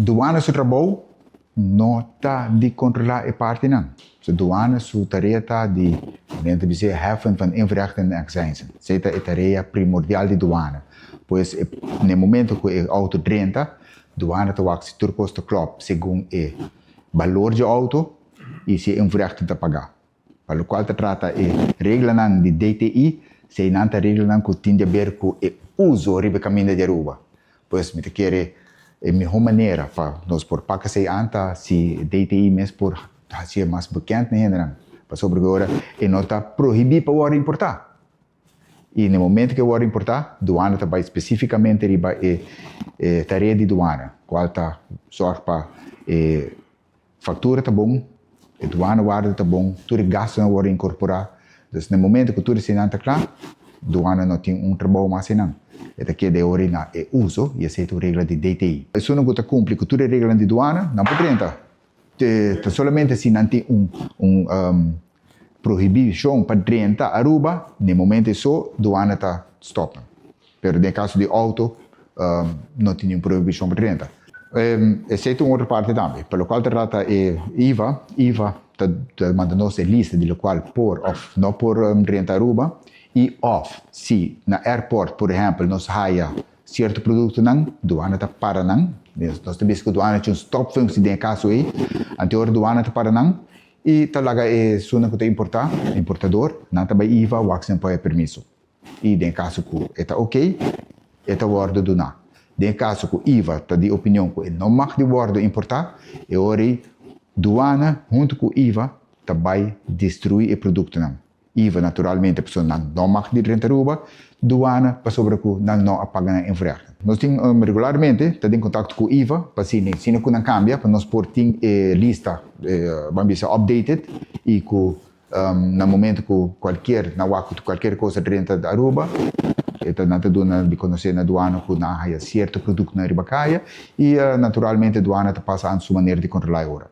Douane su trabou no ta di controla e partinan. So douane su tarea ta di dentro di heffen van invoerrechten en accijnzen. Esey ta e tarea primordial di douane. Pues na momento cu e auto drenta, douane ta wak si tur cos ta klop segun e balor di auto y si e invoerrechten ta paga. Pa locual ta trata e reglanan di DTI, eseynan ta reglanan cu tin di haber cu e uso riba caminda di Aruba. Pues mi ta kere e miho manera pa nos por pak esey aan ta si DTI mes por haci mas bekend na hendenan. Pasobra cu ora e no ta prohibi pa wordo importa. Y na momento cu e wordo importa, douane ta bay specificamente riba e tarea di douane, cual ta zorg pa e factura ta bon, e douane waarde ta bon, tur e gastonan wordo incorpora. Dus na momento cu tur eseynan ta cla, douane no tin un trabou mas eynan. E ta keda e ora na e uso y esey ta un regla di DTI. Esunnan cu ta cumpli cu tur e reglanan di douane, nan por drenta. Ta solamente si nan tin un prohibicion pa drenta Aruba, na e momento eso douane ta stop nan. Pero den caso di auto, no tin ningun prohibicion pa drenta. Esey ta un otro parte tambe. Pa locual ta trata e IVA, IVA ta manda nos e lista di locual por of no por drenta Aruba y of si na airport, por ehempel, nos haya cierto productonan, douane ta para nan. Nos ta bisa cu douane tin un stopfunctie den e caso ey. Anto ora douane ta para nan y ta laga esunnan cu ta importa, importador, nan ta bay IVA wak si nan por haya permiso. Y den caso cu e ta ok, e ta wordo duna. Den caso cu IVA ta di opinion cu e no mag di wordo importa, e ora ey douane hunto cu IVA ta bay destrui e productonan. IVA naturalmente pasobra nan no mag di drenta Aruba, douane pasobra cu nan no a paga nan invoerrechten. Nos tin regularmente ta den contacto cu IVA pa asina cu nan cambia pa nos por tin e lista, ban bisa, updated y cu na momento cu cualkier nan wak cu cualkier cosa drenta Aruba, nan ta duna di conoce na douane cu nan haya cierto productonan riba caya y naturalmente douane ta pasa aan su manera di controla e ora.